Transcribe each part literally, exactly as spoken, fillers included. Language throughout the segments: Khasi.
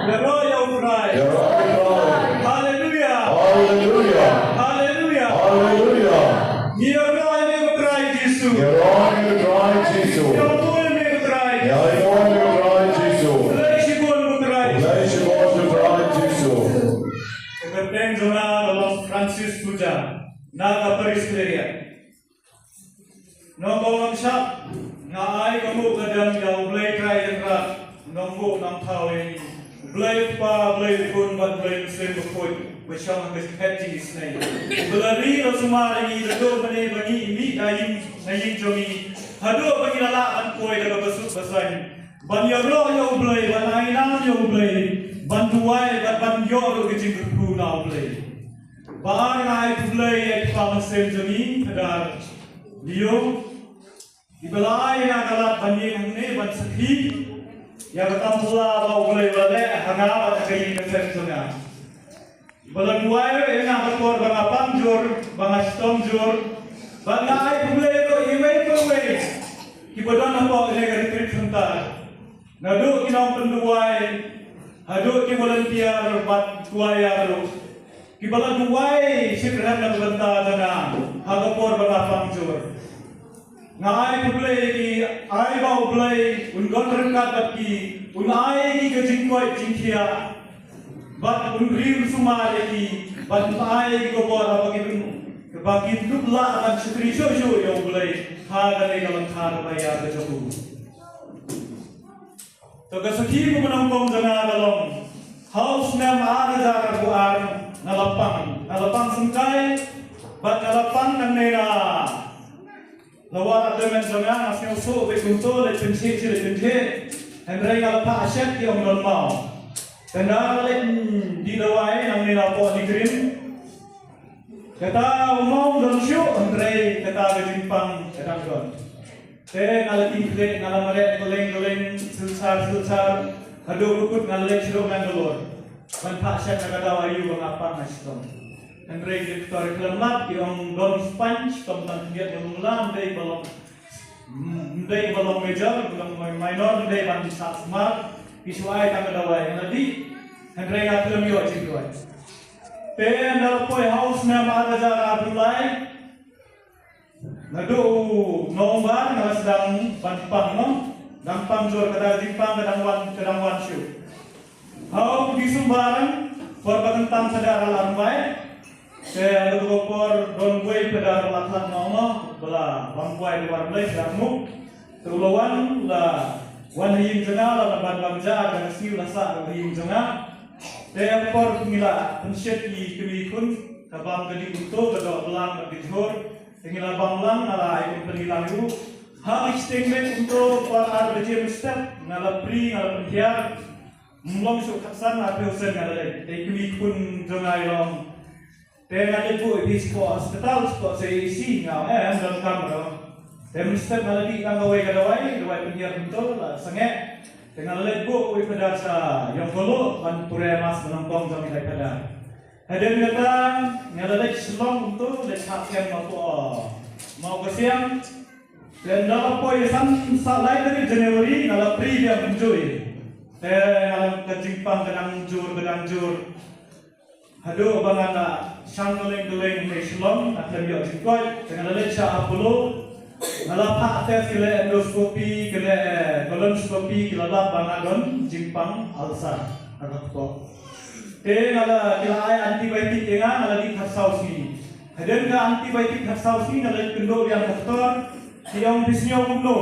Ïaroh ïa U Trai. Ïaroh ïa U Trai. Haleluya. Haleluya. Haleluya. Haleluya. Ngi ïaroh ïa me ko Trai Jisu. Ïaroh ïa me ko Trai Jisu. Ïaroh ïa me ko Trai. Ïaroh ïa me ko Trai Jisu. Khublei shibun ko Trai. Khublei shibun ko Trai Jisu. Ka kyrteng jong nga ka long Francis Puja, na ka Parish Khliehriat. Nongkong nongshad, nga ai ka nguh ka dem ïa U Blei Trai Kynrad, Nongbuh Nongthaw ïa ngi, U Blei U Kpa, U Blei U Khun bad U Blei U Mynsiem Bakhuid, ba shong ha ka jingphet jingisynei. Uba la ri la sumar ïa ngi naduh mynne ba ngi mih na ïing, na ïing jong ngi, haduh ba ngi la lah ban poi da kaba suk ba saiñ ban ïaroh ïa U Blei, ban ai nam ïa U Blei, ban duwai bad ban ïoh ruh ka jingkyrkhu na U Blei. Ba ar nga ai khublei ïa i kpa mynsiem jong ngi, Phadar Leo, iba la ai ïa nga ka lad ban ïeng hangne ban sakhi ïa ka kam phylla ba U Blei u la leh ha nga bad ha ka ïing ka sem jong nga. Iba la duwai ruh ïa nga ha ka por ba nga pang jur, ba nga shitom jur. Bad nga ai khublei ruh ïa iwei pa iwei kiba don hapoh kane ka retreat center. Naduh ki nongpynduwai haduh ki volunteer bad choir ruh, kiba la duwai shitrhem na ka bynta jong nga ha ka por ba nga pang jur. Nga ai khublei ïa ki, ai ba U Blei un don ryngkat bad ki, un ai ïa ki ka jingkoit jingkhiah, bad un ri un sumar ïa ki, bad un ai ïa ki ka bor ba kin, ba kin dup lah ban shakri shuh shuh ïa U Blei ha kane ka lyngkha kaba ïar ka jong u. To ka sakhi kaba nyngkong jong nga ka long, ha u snem ar hajar arphew ar nga la pang, nga la pang syngkai bad nga la pang nangne na Lower Andaman jong nga. Nga sngewsuk beit kumto, leit pynshit shi leit pynshit, hynrei nga la phah shet ki ong don maw. Tang da nga leit dih dawai nangne na Pohnpei. Kata u maw um don shuh, hynrei kata ka jingpang ka dang don. Te nga la ïeng khleh, nga la mareh kylleng kylleng, Silchar Silchar, haduh ba kut nga la leit sha Bangalore ban phah shet na ka daw aïu ba nga pang ha shitom. Hynrei ki doktor khlem lap, ki ong don sponge, shitom tang khyndiat, nga ong ym dei ba long, ym dei ba long major, ba long minor, ym dei ban sah sumar. Ki shu ai tang ka dawai, nga la dih, hynrei nga khlem ïoh jingduwai. Te nga la poi ha u snem ar hajar arphew lai, naduh u November nga la sdang ban pang, no, dang pang jur, ka dang jingpang ka dang wan, ka dang wan shuh. Ha u December, por ba kyntang Phadar la wan bai. Te ha kato ka por don uwei u Phadar ba la khlad noh, ba la wan bai da u Blei sha muk. Te u la wan, la wan ha ïing jong nga, la wan ban wan ja, ka sngi u la sah ha ïing jong nga. Te ha ka por ngi la pynshet ïa i kmie khun, ka bam ka dih kumto, ka doh blang bad ka jhur. Te ngi la bam lang, nga la ai company lang ïa u. Ha ka shiteng miet kumto, por ar baje mynstep, nga la free, nga la pynthiar. Ym long shuh khatsan arphew sien nga la leit. Te i kmie khun jong nga i long, te nga leit buh ïa phi shapoh hospital, shapoh C H C, nga ong, eh, ym donkam ruh. Te mynstep nga la dih tang kawei ka dawai, dawai pynhiar kumto, la sangeh. Te nga la leit buh ïa u Phadar sha Yongkolo ban pule mass ba nyngkong jong i Phadar. Hadien kata nga la leit Shillong kumto, leit phah camp hapoh Mawkasiang. Te ynda la poi san, sa lai tarik January nga la free biang kumjuh. Te nga la, ka jingpang ka dang jur, ka dang jur. Haduh ba nga la shang kylleng kylleng ha Shillong, nga khlem ïoh jingkoit, te nga la leit sha Apollo. Nga la phah test, ki leh endoscopy, ki leh colonoscopy, ki la lap ba nga don jingpang ulcer ha ka kpoh. Te nga la, ki la ai antibiotic ïa nga, nga la dih khatsaw sngi. Hadien ka antibiotic khatsaw sngi nga la leit kynduh biang ha doktor, ki ong phi sngew kumno.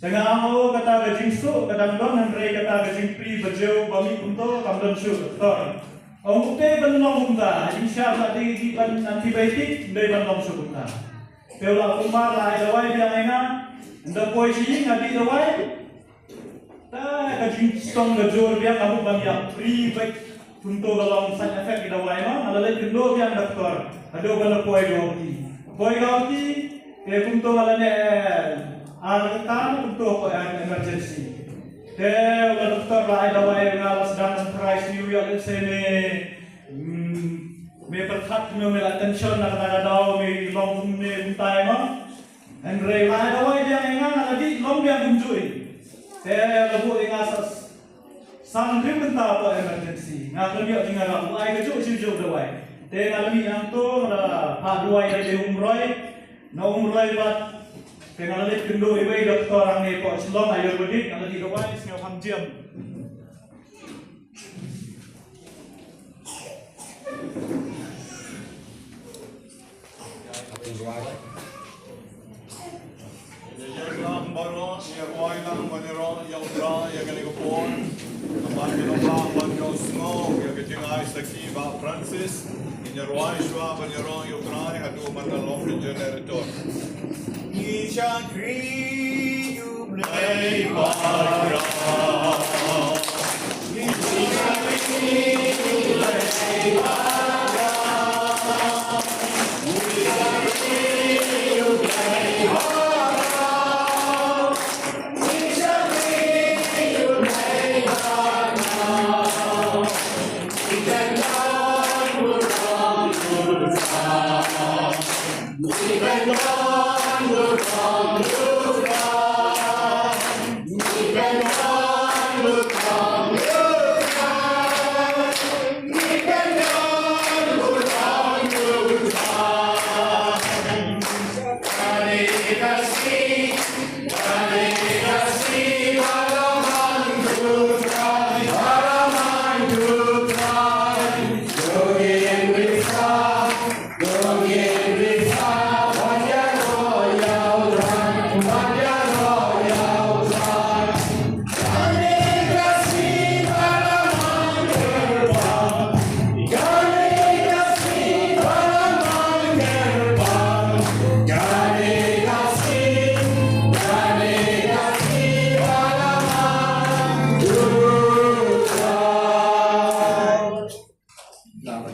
Te nga ong, oh, kata ka jingsuk ka dang don, hynrei kata ka jingpri ba jeu ba mih kumto kam don shuh, doktor. Ong u te ban long kumta, i shah la dei ban antibiotic, ym dei ban long shuh kumta. Te u la kumar la ai dawai biang ïa nga, ynda poi sha ïing nga dih dawai. Te ka jingshitom ka jur biang, nga mut ban ïa free beit. Kumto ka long side effect ki dawai ma, nga la leit kynduh biang doktor. Haduh ba la poi Guwahati. Poi Guwahati, te kumto nga la leh ar kata kumto ko emergency. Te u la doktor la ai dawai nga la sdang, nga tharai sniew ïa lehse me, hmm, me pyrkhat kumno, me la tension na kata ka daw, me long kumne kumtai ma. Hynrei la ai dawai biang ïa nga, nga la dih long biang kumjuh. Te la buh ïa nga sa San hynriew kynta hapoh emergency. Nga khlem ïoh jingïarap, u ai kajuh shuh juh dawai. Te nga la mih hangto, nga la phah dawai da lade Umroi. Na Umroi pat te nga la leit kynduh iwei i doktor hangne hapoh Shillong, Ayurvedic, nga la dih dawai, sngewbha jem. Ïa ïeng lang baroh, ïa rwai lang ban ïaroh ïa U Trai ïa kane ka por. Namar ngi long lang ban ïohsngew ïa ka jingai sakhi Bah Francis. Ngin ïa rwai shuwa ban ïaroh ïa U Trai haduh ban da long ka generator. Ngi shakri ïa U Blei baroh.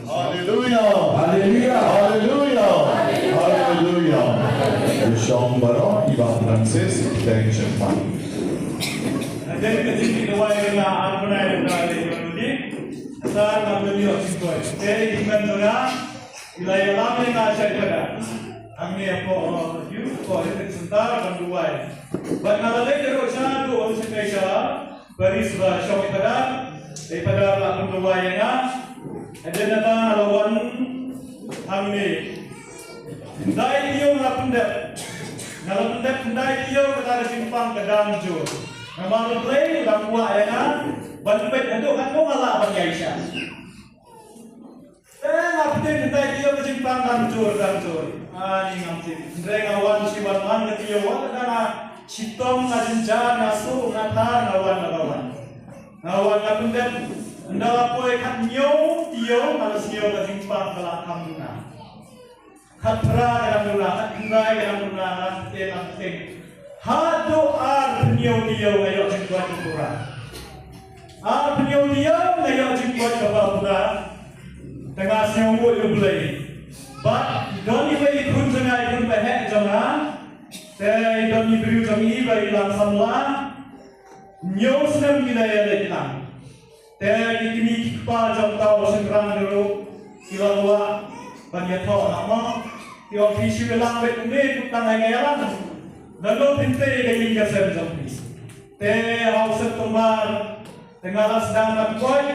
Haleluya. Haleluya. Haleluya. Haleluya. Ïa shong baroh i Bah Francis, thank you. Hadien ka jingdih dawai ka ar bnai ka dei ka dih. Sa ka dei ïa ki koi. Te i men jong nga i la ïalam ïa nga sha i Phadar. Hangne hapoh, uh, youth, hapoh Heritage Center ban duwai. Bad nga la leit ruh shaduh sha kai sha Paris ba shong i Phadar, i Phadar la pynduwai ïa nga. Hadien nangta nga la wan hangne. Khyndai taïew nga la pyndep. Nga la pyndep khyndai taïew kata ka jingpang ka dang jur. Namar U Blei u dang kwah ïa nga ban peit haduh katno nga lah ban ïaishah. Te nga pynthei khyndai taïew ka jingpang dang jur, dang jur. Ani ngam tip. Hynrei nga wan shi wan man ka taïew, wat la nga shitom, nga jynjar, nga suk, nga thar, nga wan, nga wan. Nga wan, nga pyndep. Ynda la poi khathynñiew taïew nga la sngew ka jingpang ka la kham duna. Khatphra ka dang duna, khatkhyndai ka dang duna, nga la pynthei, nga la pynthei. Haduh arphew hynñiew taïew nga ïoh jingkoit ka pura. Arphew hynñiew taïew nga ïoh jingkoit kaba pura. Te nga sngewnguh ïa U Blei. Bad don iwei i khun jong nga, i khun ba heh jong nga. Te don i briew jong i ba i la samla. Hynñiew snem ki la ïaleit lang. Te ki kmie ki kpa jong uta u shynrang ruh ki la kwah ban ïathoh noh mo. Ki ong phi shu ïalang beit kumne, kumta nga ïalang. Lano phin tei ïa ka ïing ka sem jong phi. Te ha u September te nga la sdang ban koit.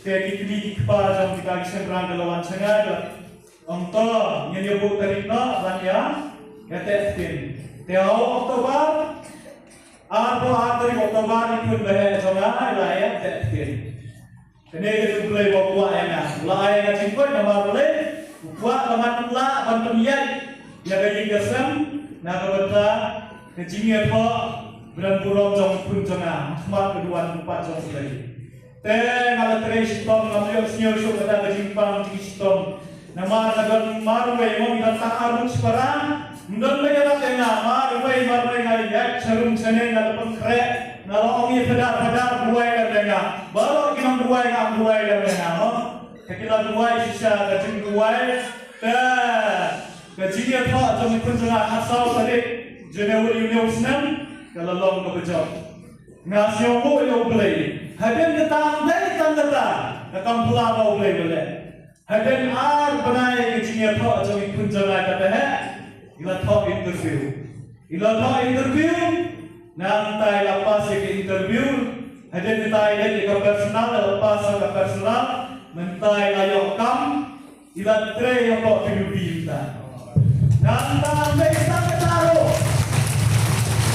Te ki kmie ki kpa jong kita ki shynrang ki la wan sha nga, ki la ong to ngin ïa buh tarik noh ban ïa, ïa teh ktien. Te ha u October, arphew ar tarik October, i khun ba heh jong nga i la ïa teh ktien. Kane ka dei U Blei ba u kwah ïa nga. U la ai ïa nga jingkoit namar U Blei u kwah ba ngan lah ban pynïaid ïa ka ïing ka sem na ka bynta ka jingïathoh ba don burom jong u khun jong nga ha khmat ka duwan kyrpad jong U Blei. Te nga la trei shitom, ngam ïoh sngew shuh kata ka jingpang jingshitom. Namar nga don marwei, mo, ngi don tang arngut shipara. Ym don ba ïarap ïa nga, marwei marwei nga ïaid sharum shaneng, nga la pynkhreh, nga la ong ïa Phadar, Phadar duwai lem ïa nga. Baroh ki nongduwai ngam duwai lem ïa nga, mo. Te ki la duwai shisha ka jingduwai. Te ka jingïathoh jong i khun jong nga ha saw tarik January une u snem ka la long kaba jop. Nga sngewnguh ïa U Blei. Hadien kata, ym dei tang kata, ka kam pla ba U Blei ba leh. Hadien ar bnai ka jingïathoh jong i khun jong nga kaba heh, i la thoh interview. I la thoh interview, nangta i la pass ïa ka interview. Hadien kata i leit ïa ka personal, la pass ha ka personal, mynta i la ïoh kam, i la trei hapoh P W D mynta. Nangta mynta kata ruh,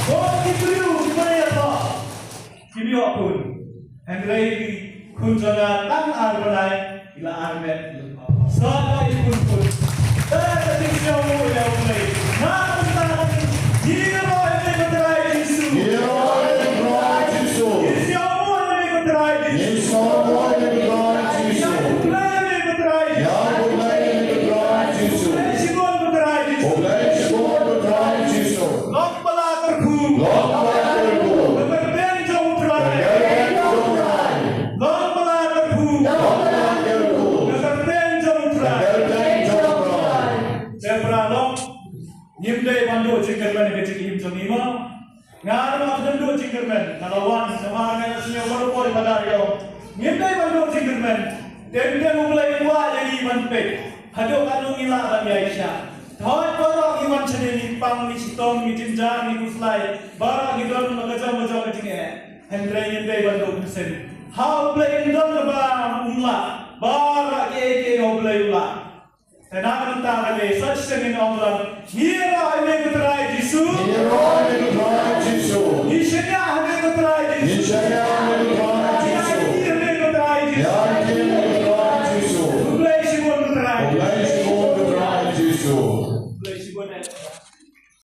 ko ki briew kiba ïa, kim ïoh khun. Hynrei ki khun jong nga tang ar bnai, ki la armet. Sa ka i khun khun. Te ka jingsngewnguh ïa U Blei. Nga mynta ngi ïaroh ïa U Trai Jisu. Ïaroh ïa U Trai Jisu. Ngi sngewnguh ïa U Trai Jisu. Ngi sngewnguh ïa U Trai Jisu. Ïa U Blei ïa U Trai Jisu. Ïa U Blei ïa U Trai Jisu. U Blei shibun U Trai Jisu. U Blei shibun U Trai Jisu. Long ba la kyrkhu. Long ba la kyrkhu. Ka kyrteng jong U Trai. Ka kyrteng jong U Trai. Long ba la kyrkhu. Long ba la kyrkhu. Ka kyrteng jong U Trai. Ka kyrteng jong U Trai. Te para lok, ngim dei ban duh jingkyrmen ha ka jingim jong ngi mo. Nga ruh nga khlem duh jingkyrmen, nga la wan, namar nga la sngewbha ruh ïa u Phadar ïa u. Ngim dei ban duh jingkyrmen. Teng teng U Blei u kwah ïa ngi ban peit haduh katno ngi lah ban ïaishah. Hooid, baroh ngi wan shane ngi pang, ngi shitom, ngi jynjar, ngi khuslai. Baroh ngi don la ka jong ka jong ka jingeh. Hynrei ngim dei ban duh mynsiem. Ha U Blei ngim don kaba um lah. Baroh kiei kiei ha U Blei u lah. Te na ka bynta kane sa shisien ngin ong lang, ngi